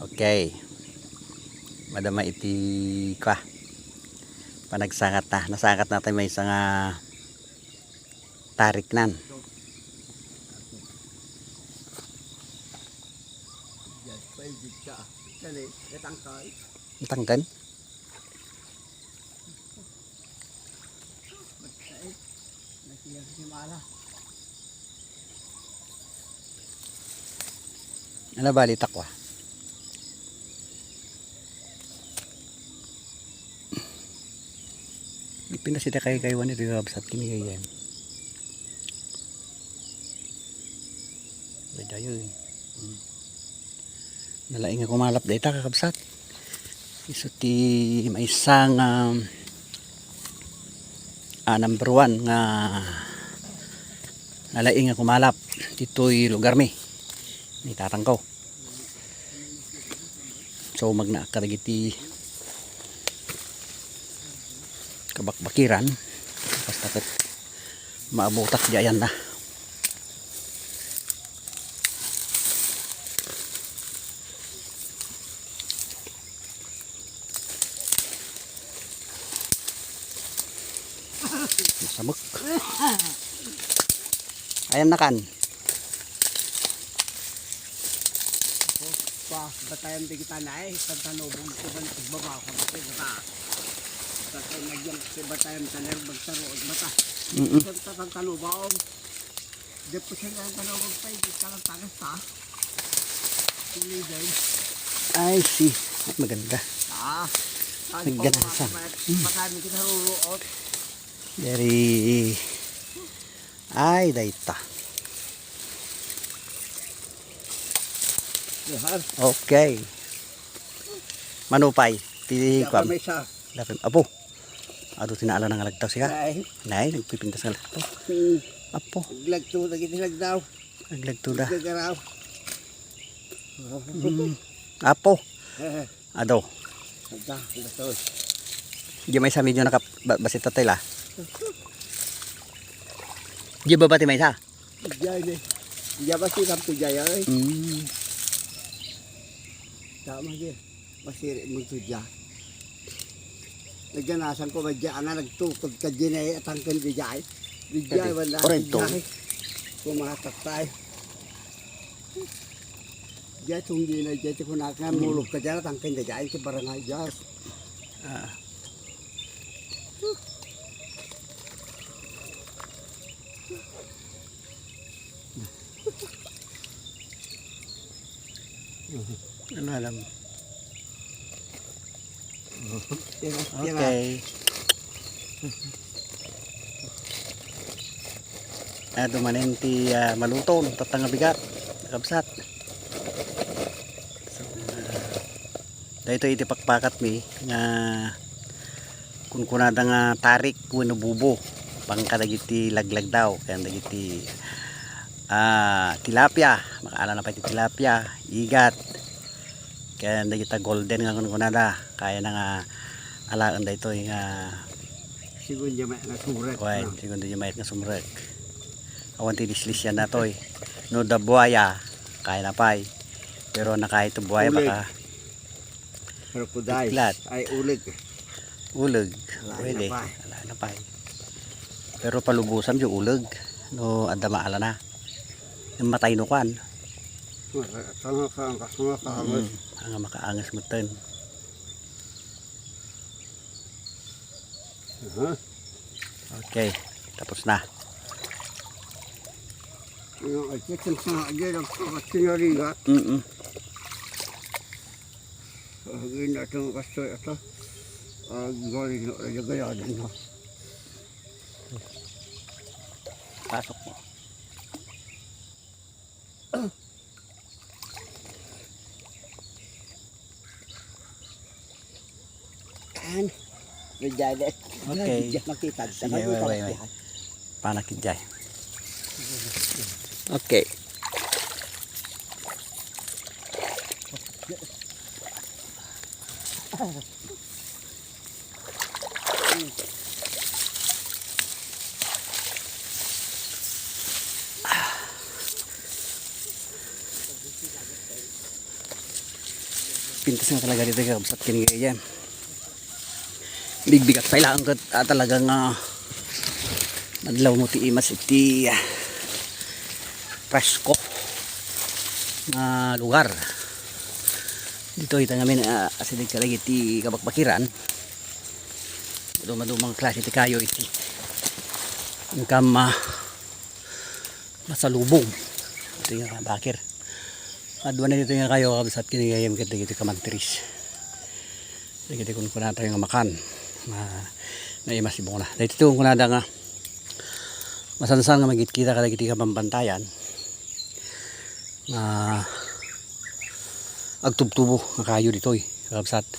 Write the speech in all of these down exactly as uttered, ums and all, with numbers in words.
Okay. Madama iti kua. Panagsangat na. Nasangat na tayo may isang, ah, tariknan. Natangken? Ala, bali, takwa. Ipinasita kay kaywan iti kabsat kini kayen. Daydayen. Hmm. Nalaing nga kumalap dayta, kakabsat. Isu ti maysa nga, ah, number one nga nalaing nga kumalap ditoy lugar mi. Ni tatangko. So, magna kadagiti kabakbakiran. Basta ket maabutak di ayan na. Masamok. Ayan na kan. Pa, batayan di kita na eh. Tantanubong ko ba nagbaba ko ba kita. Batayan nagyang si batayan taner bagsaro at bata. Mm-mm. Tantanubong. Di po siya lang tanong pa, hindi ka lang tagas, ha? Tuloy din. I see. Maganda. Ah, sabi ko, Nagganasa. Baka, baka may kita ruruot. Very. Ay, dayta. Yan. Okay. Manupay. Pili Dapat ko. May isa. Dapat, apo. Adu ti naalan nga lagtaw sika? Nay. Nay, nagpipintas nga lagtaw. Hmm. Apo. Naglagto dagiti lagtaw. Naglagto da. Naggagaraw. Hmm. Apo. Eh. Adu. Adda, adda to. Di may sa medyo naka-, ba-, basit tatay la. Di ba bati may sa? Diay ni. Diay ba si Rampo Diay, ay? Hmm. Tama di. Masiri mo to diay. Nagganasan ko ba diay, nga nagtukod ka diay, ay atangken di diay. Di diay, Pwede. Wala Oray si to. Diay. Kumatak tayo. Diay, tunggi na diay, ti kunak nga, Mm. Mulog ka diay, atangken di diay, ti barangay diay. Ah. Ano alam? Tira, tira. Okay. Ah, dumanen ti, ah, maluton, tatta nga bigat, kabsat. So, ah, daytoy iti pakpakat mi nga kunkunada nga tarik wenno bubo, pangka dagiti laglagdaw, ken dagiti, ah, tilapia, makaala na pay ti tilapia, igat, ken dagita golden nga kunkunada, kayana nga alaen daytoy nga Sigun diay mayat nga sumrek, Kuan, no? Sigun diay mayat nga sumrek. Awan ti lislisyan natoy. No, da buaya, kayana pay. Pero nakay to buaya Ulit. Baka Crocodiles. Tiklat. Ay, uleg. Uleg. Wala na pay. Wala na pay. Pero palubosan ti uleg. No, adda maala na. Yung matay no kwan. Tanga ka, ang kasama ka, Mm, ang makaangas mo ten. Aha. Okay, tapos na. Yung ay, check sa mga agad, ang mga sinariga. Mm-mm. Agin na itong kastoy ito. Agin na itong agin na. Pasok mo. Kan. Medya de. Okay. Medya makita. Sige, wait, wait, wait. Panak ijay. Okay. Pintas nga talaga ditoy, kakabsat, ken gayam. Bigbigat pay laeng ket, ah, talaga nga madlaw mo ti imas iti, ah, presko nga lugar. Ditoy ita ngamin, ah, asideg kadagiti kabakbakiran. Dumaduma nga klase ti kayo iti inkam, ah, masalubong. Ito nga bakir. Adwan na dito nga kayo, kabsat, ken gayam, ket dagiti kamantiris. Dagiti kunkunatayo nga makan. Na, naimas ti bungona. Dagiti kunkunada nga masansan nga magitkita kadagiti kabambantayan nga agtubtubo nga kayo ditoy, kakabsat.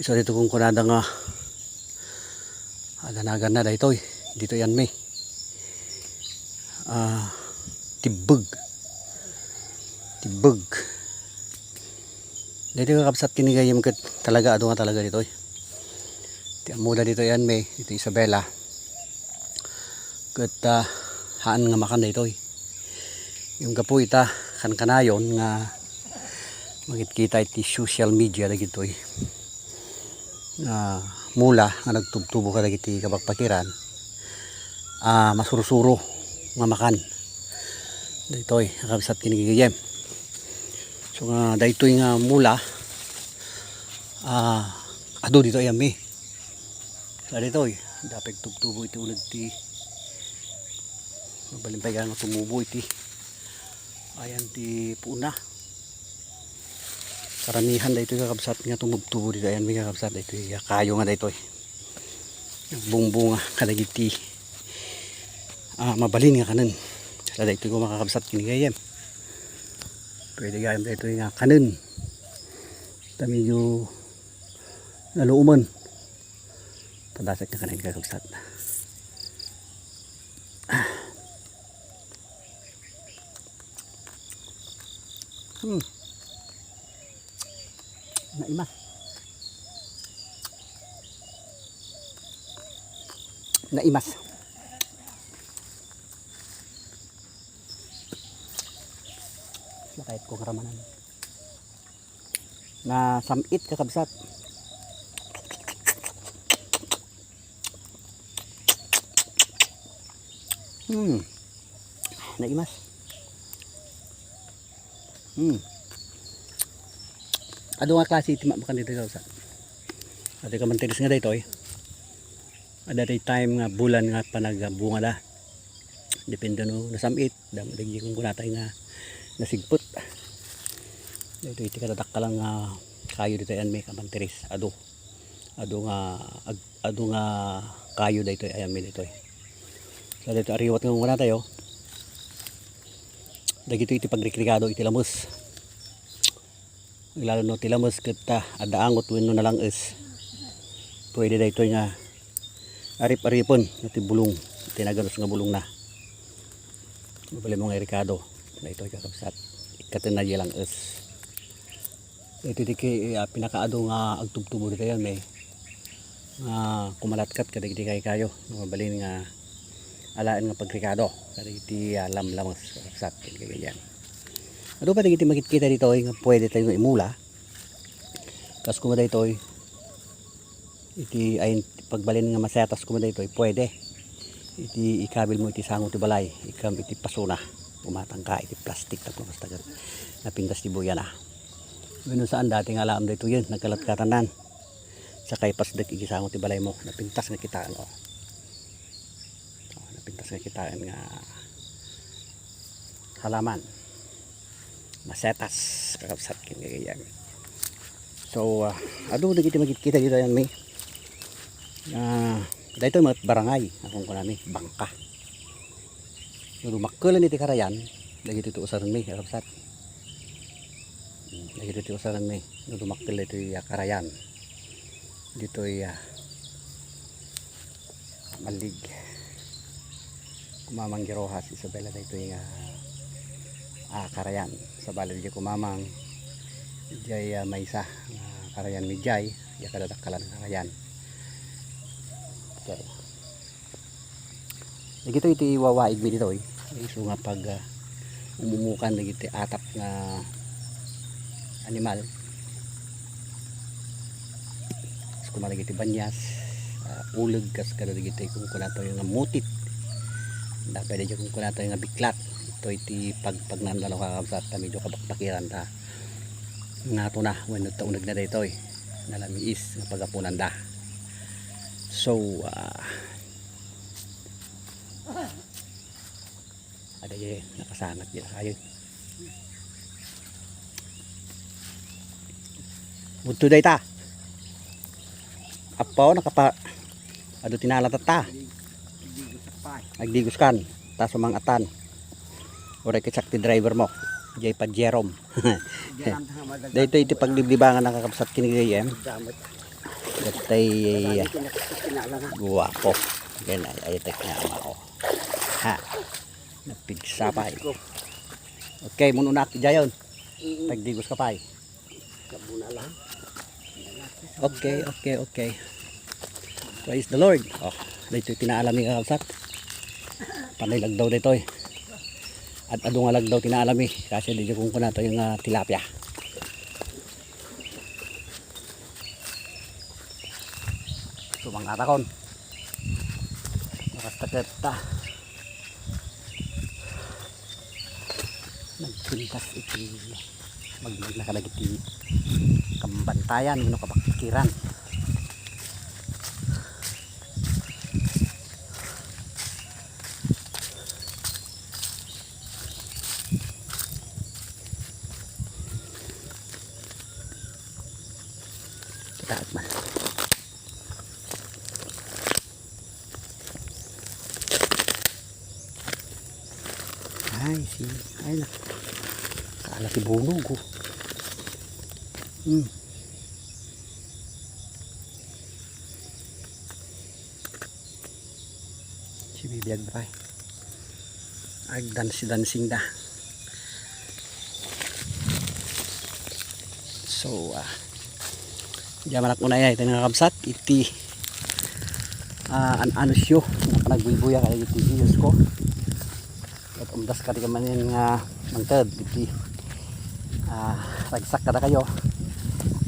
Isu dito kunkunada nga adanagan na daytoy. Ditoy anmi. Ah, tibbeg. Tibbeg. Daytoy, kakabsat, ken gayam, ket talaga adu nga talaga ditoy. Ti ammoda ditoy anmi, ditoy Isabela. Ket, ah, haan nga makan daytoy. Yung gapu ita kankanayon nga magitkita iti social media dagitoy nga mula nga nagtubtubo kadagiti kabakbakiran, ah, masursuro nga makan. Daytoy, kakabsat, ken gayam. So nga daytoy nga mula, ah, adu ditoy anmi. Sa ditoy, dapay tubtubo iti uneg ti, mabalin pay nga tumubo iti ayan ti puona. Karamihan daytoy, kakabsat, nga tumubtubo ditoy ayanmi, kakabsat, daytoy kayo nga daytoy. Nagbungbunga kadagiti, ah, mabalin nga kanen. Sa daytoy ko, kakabsat, ken gayam. Pwede gayam daytoy nga kanen. Ta medyo naluomen. Padasek na kanen, kakabsat. Hmm. Naimas. Naimas. Lakayat ko nga ramanan. Nasam-it, kakabsat. Hmm. Naimas. Hmm. Adu nga klase iti ma-, makan ditoy, kakabsat. Adu kamantiris nga daytoy. Adda ti time nga bulan nga panagbungada. Depende no nasam-it. Dam-, dagiti kunkunatay nga nasigpet. Daytoy iti kadadakkelan nga kayo ditoy ayanmi, kamantiris. Adu. Adu nga ag-, adu nga kayo daytoy ayanmi daytoy. So, daytoy ariwat nga kunkunatayo. Dagitoy iti pagrikrikado iti lames. Lalo no ti lames ket, ah, adda angot wenno nalang-es. Pwede daytoy nga arip-aripen no ti bulong, ti naganus nga bulongna. Mabalin mo nga irikado. Daytoy, kakabsat. Ikkatenna diay lang-es. Iti ti ki-, ah, pinakaadu nga agtubtubo ditoy ayanmi nga kumalatkat kadagiti kaykayo. Mabalin nga alaen nga pagrikado kadagiti, ah, lamlames, kakabsat, ken gayam. Adu pay dagiti makitkita ditoy nga pwede tayo nga imula. Kas kuma daytoy, iti ayan, pagbalin nga masetas kuma daytoy, pwede. Iti ikabil mo iti sango ti balay, ikam iti pasona, umatangka iti plastik tapno kasta ket napintas ti buyana. Wenno saan, dati nga alaem daytoyen, nagkalatkatanan. Sakay pasdek iti sango ti balaymo, napintas nga kitaen, o. O, napintas nga kitaen nga halaman. Masetas, kakabsat, ken gagayam. So, ah, adu dagiti makitkita ditoy ayanmi. Ah, daytoy met barangay, a kunkunami, bangka. No dumakkel iti karayan, dagitoy ti usarenmi, kakabsat. Hmm, dagitoy ti usarenmi, no dumakkel ditoy, ah, karayan. Ditoy, ah, Malig. Kumamang di Roxas, Isabela, daytoy nga, ah, karayan. Sabali di kumamang, diay, ah, maysa nga karayan mi diay, ya kadadakkelan nga karayan. Okay. Dagitoy iti wawaig mi ditoy. Isu nga pag, ah, umumukan dagiti atap nga animal. Kumarag iti banias, ah, uleg kas kadagiti kunkunatoy nga mutit. Dapay dagiti kunkunatoy nga biklat. Itoy ti pagpagnaan laeng kakabsat ta medyo kabakbakiran ta. Ngatona wenno ta unegna daytoy. Nalamiis nga pagapunanda. So, ah, Adayo, nakasangat dita kayo. Budto dayta. Apo, nakapa-, adu tinala tatta. Agdigos kan. Ta sumang-atan. Uray ketsak ti driver mo. Jay pa Jerome. Daytoy iti pagliblibangan a kakabsat ken ni J M. Daytoy guwapo. Ken ay, ay, tek na ama, oh. Ha. Napigsa pay. Okay, mununak, Jayon. Tagdigos ka pay. Sabuna lang. Okay, okay, okay. Praise the Lord. Oh, daytoy tinaalam mi, kakabsat. Panay lagdaw daytoy. Ad-adu nga lagdaw tinaalam mi. Kasi di kunkuna to yung, ah, tilapia. Sumang-atakon. Bakas taketta. Nagpintas iti magmagna kadagiti kambantayan wenno kabakiran. Taas man. Ay, si, ay, nak-, kaala ti bunog, oh. Hmm. Si bibiag na pay. Agdansi-dansing da. So, ah, diay manak unay ay, iti nga kabsat, iti, ah, an-, anusyo, nga panagbuybuya kadagiti viewers ko. Ket umdas kadi kamanen nga mangted iti, ah, ragsak kadakayo.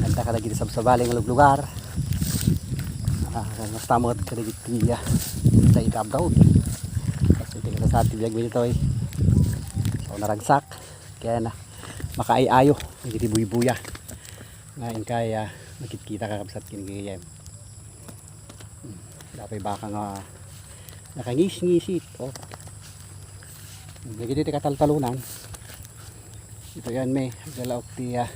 Adda kadagiti sabsabali nga luglugar. Ah, kasta met kadagiti, ah, dayta abroad. Kas iti kasasati biag mi ditoy. So, naragsak. Ken makaay-ayo dagiti buybuya nga inkay, ah, makitkita, kakabsat, ken gayam. Hmm, dapay baka nga nakangisngisit, oh. Hmm, dagiti ti kataltalonan. Ito yan, may dalaok ti, ah,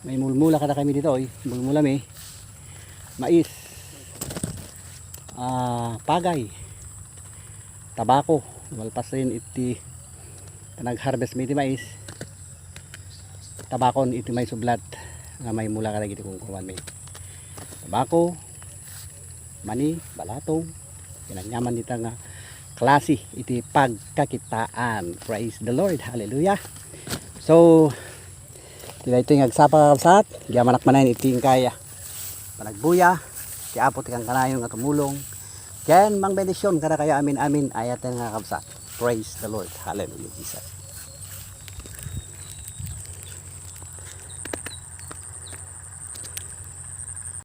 may mulmula kadakami ditoy, mulmula mi, mais, ah, pagay, tabako, malpasen iti panag-harvest mi iti mais. Tabakon iti maisublat nga maimula kadagiti kunkuruan mi. Tabako, mani, balatong, kinanyaman dita nga klase iti pagkakitaan. Praise the Lord. Hallelujah. So, ti daytoy nga agsapa, kakabsat, agyamanak manen iti inkay panagbuya, ti Apo ti kankanayon nga tumulong, ken mangbendision kadakayo amin-amin, ayaten nga kakabsat. Praise the Lord. Hallelujah, Jesus.